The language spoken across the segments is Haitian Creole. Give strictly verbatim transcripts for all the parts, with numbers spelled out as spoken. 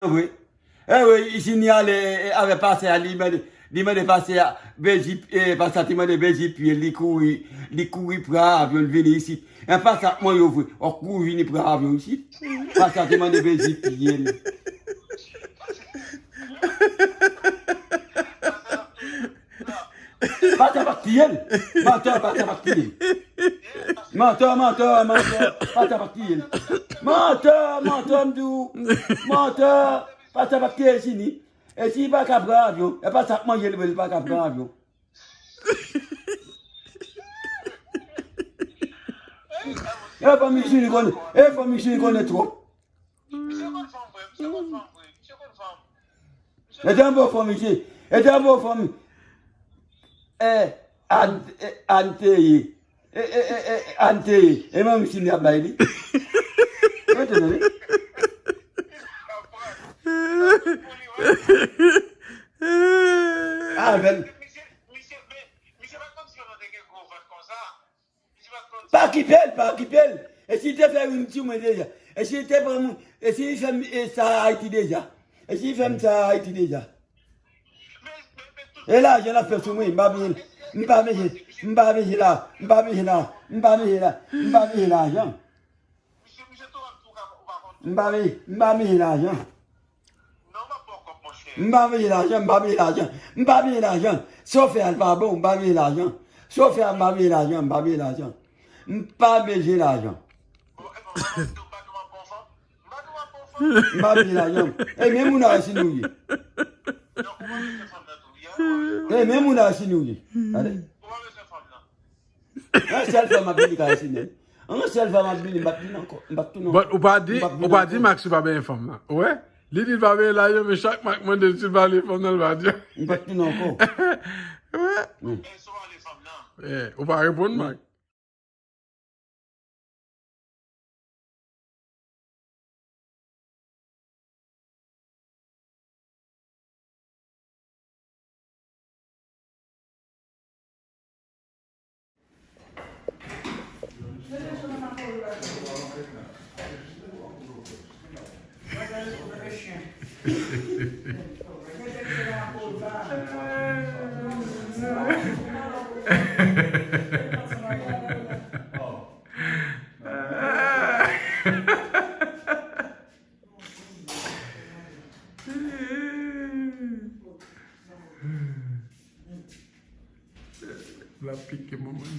vre. E wi, Jini ale, e, avè pastè a, li mande, li mande pastè a, bezi, e, pastè a te mande bezi pye l, li kouri, li kouri pran avyon, l vini isit. E pastè a k manyen w vre, w ap kouri vini pran avyon isit. Pastè a te mande bezi pye l. Pastè pa t tiye l. Mantè, pastè pa t tiye l. Mantè, mantè, mantè, pastè pa t tiye l. Mantè, mantè, m di w. Mantè, pastè pa t tiye Jini. E si li pa ka pran avyon, e pastè ap manje l vre, li pa ka pran avyon. E fanmi Jini konnen, e fanmi Jini konnen twòp. Misye konn fanm vre, misye konn fanm vre, misye konn fanm. Misye konn fanm. E te yon bon fanm, misye. E te yon bon fanm. E, Ann, e, Ann te ye. E, e, e, e, Ann te ye. E manmi Jini ap bay li. Mwen te tande. Avè l. Misye, misye, men, misye pa konn si yon nèg gen gwo vant konsa. Pa okipe l, pa okipe l. E si li te fè youn ti mwen deja? E si li te pran moun? E si li fè m, e, sa Ayiti deja? E si li fè m sa Ayiti deja? E lajan l ap fè sou mwen, m pa bezwen, m pa bezwen, m pa bezwen la, m pa bezwen la, m pa bezwen la, m pa bezwen lajan. M pa bezwen, m pa bezwen lajan. M pa bezwen lajan, m pa bezwen lajan, m pa bezwen lajan. Chofè a l pa bon, m pa bezwen lajan. Chofè a, m pa bezwen lajan, m pa bezwen lajan. M pa bezwen lajan. M pa bezwen lajan. E men moun a si nou ye. E men moun a si nou ye. Gade. Yon sèl fwa m ap vini kay Ayisyen. Yon sèl fwa m ap vini, m p ap vini ankò. M p ap tounen ankò. But ou pa di, ou pa di Max ou pa benyen fanm nan. Ou wè? Li di l pa benyen lajan, men chak Max mande l si l pa vle fanm nan, l pa di. M p ap tounen ankò. Ou wè? Yeah, ou pa reponn Max. L ap pike manman l.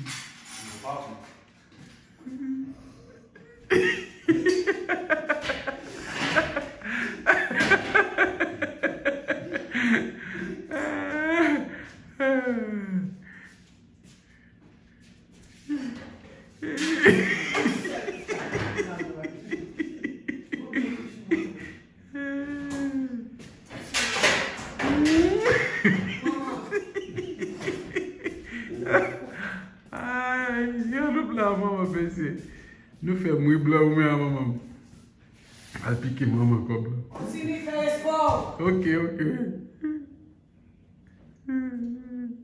Ay, gade la, manman pese. Nou fè m ri blan ou men a manman m. Al pike manman kòb la. Kontini fè espò. Ok, ok.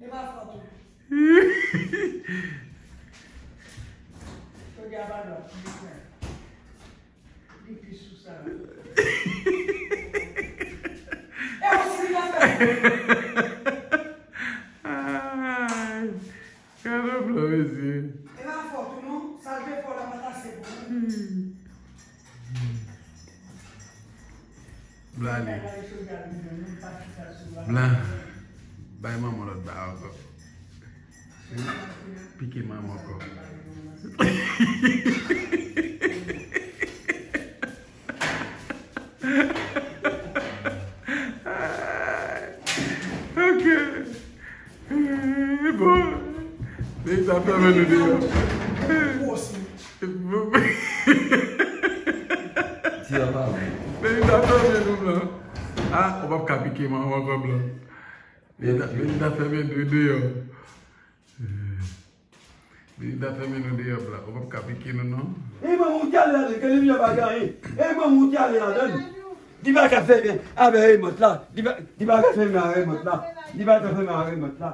E pa fòt ou. Jodi a pa dòt, li fè. Li pi sou sa. E ou si li pa fè. Ay. Gade plan, mesye. E pa fòt ou non, sa l te fè w la pa t ase pou ou. Blan ale. Blan, bay manman lòt ba ankò. Pike manman ankò. Ok. Bon. Nèg sa fèmen nou deyò. Ti a pa vre. Nèg sa fèmen nou blan. Ah, ou p ap ka pike manman ankò blan. Nèg sa, nèg sa fèmen nou deyò. Li ta fèmen nou deyò blan. Ou p ap ka pike nou non. E manman ou ki ale ladan, ke limyè pa gen anyen. E manman ou ki ale ladan. Li pa ka fèmen avè remòt la. Li pa, li pa ka fèmen avè remòt la. Li pa ka fèmen avè remòt la.